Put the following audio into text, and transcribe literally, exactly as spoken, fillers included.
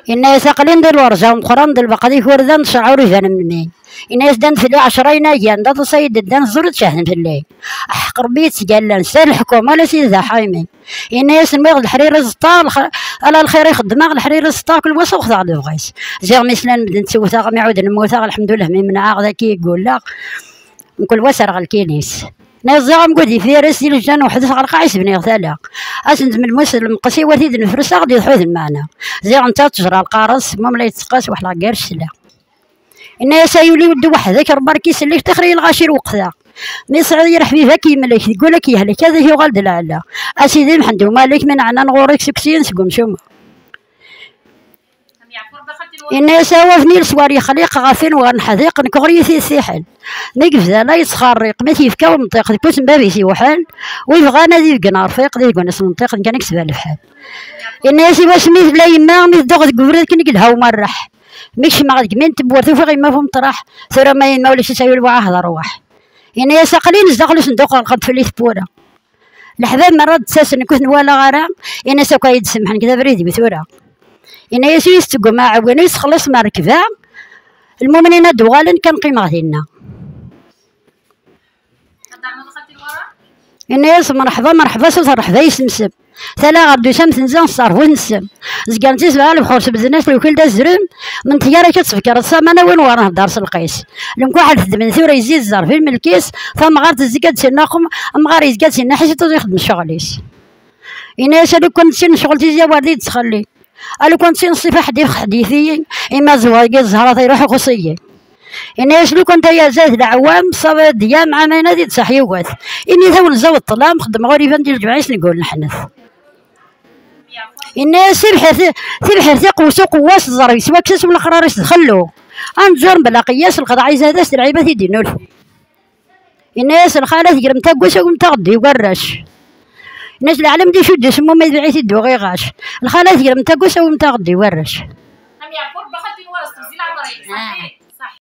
Yenna-yas: "Aql-in di lwerǧa umeqqran, d lbeqd ikurdan, ccɛur iban am lmin." Yenna-yas: "Ddan fell-i ɛecra inagan, d aḍusa i d-ddan, ẓur ad cehden fell-i. Aḥeqq Rebbi yettgallan, s leḥkuma, ala s yid d aḥaymin." Yenna-yas: "Nwiɣ d leḥrir i ẓeṭṭaɣ, lx-, ala lxir i xeddmeɣ, leḥrir i ẓeṭṭaɣ, kul wa s uxḍeɣ lebɣi-s. Ziɣ mi slan medden ttewteɣ, mi ɛuden mmuteɣ, lḥemdullah, mi menɛeɣ, dagi i gulleɣ, mkul wa serɣ lkin-is." Nna-yas: "Ziɣ amgud ifir-as di lejnan weḥd-s, ɣer lqaɛ-is bniɣ tala. Ass n tmelmust lemqes-iw ad t-id-nefres, ad ɣ-d-iḍḥu d lmeɛna. Ziɣ netta ttejra lqares, mum la yetteqqas, weḥleɣ gar ccla." Inna-yas: "Ay ul-iw, ddu weḥd-k, Rebbi ar k-isellek, tixri i lɣaci lweqt-a. Mi tesɛiḍ yir ḥbib ad k-yemlek, deg wul ad k-yehlek, ad ak-yuɣal d lɛella. A Sidi Mḥend Umalik, mi neɛnan ɣur-k, sukk syin seg umcum." Inna-yas: "Awa fni leswar yexliq, ɣef win wer neḥdiq, nekk ɣur-i t-id-fiḥel. Mi yebda la yettxerriq, mi t-yefka umṭiq, deg wus n bab-is yewḥel, wi bɣan ad ibeggen rfiq, di deg-nnes menṭiq, nekk ad k-sba lefḥal." Inna-yas: "I wasmi tella yemma, mi tedduɣ deg ubrid, akken i yelha umerreḥ. Mi kecmeɣ deg min tewwurt, ufiɣ yemma f umeṭraḥ. Tura ma yemma ulac-itt, ay ul, wa ahder rwaḥ." Inna-yas: "Aql-i nezdaxel usenduq, ɣelqent fell-i tewwura. Leḥbab merra d-ttasen, nekk ur ten-walaɣ ara. Inna-yas: Akk ay d-semḥen, nekk d abrid-iw tura." Inna-yas: "Ur yi-tetteggum aɛewwin, ur yi-txelliṣem rrekba. Lmumnin ad d-uɣalen, kan qqimeɣ dinna." Inna-yas: "Merḥba, merḥba, sut rreḥba yessemsem. Tala ɣer d-tusam tenza, ṣṣerf ur tnessem. Zgan d tisbaɛ lebxur, sbedden-as lewkil d azrem. Menteg ara k-ad tfekreḍ s aman, a win wer nhedder s lqis. Lemkuḥel xedmen tura yezzi zzerb i lmelk-is, tamɣart tezga-d sinna xum, amɣar yezga-d sinna ḥis i tuẓ ixeddem ccɣel-is." Inna-yas: "A lukan d sin ccɣel tizi awer d-iyi-d-ttxelli. A lukan d sin ṣṣifa ḥedd ifex ḥedd yif-iyi, ima zzwer-agi zzhrat iruḥ ixuṣ-iyi." Inna-yas: "Lukan d aya zad d aɛewwam, ṣṣaba d ddya, mɛa ma yenna ad ittṣaḥ yugat. Init-awen zaweḍ ṭṭlam, xeddmeɣ ur iban di lǧemɛa-is neggul neḥnet." Inna-yas: "Tibḥirt, tibḥirt iqewwes uqewwas, ẓẓerb-is wakkes-as, wlexrar-is d xellu. Anzur mebla qiyas, lxedɛa izad-as, d lɛibat i d-innulfu." Inna-yas: "Lxalat gremt aggus, awimt-aɣ-d i warrac." Inna-yas: "Leɛlam d icudd isemmum, ma yedbeɛ-it-id uɣiɣac. Lxalat gremt aggus, awimt-aɣ-d i warrac." Am Yeɛqub, Baxa Tinwara s tebzi leɛmer-is. Ah.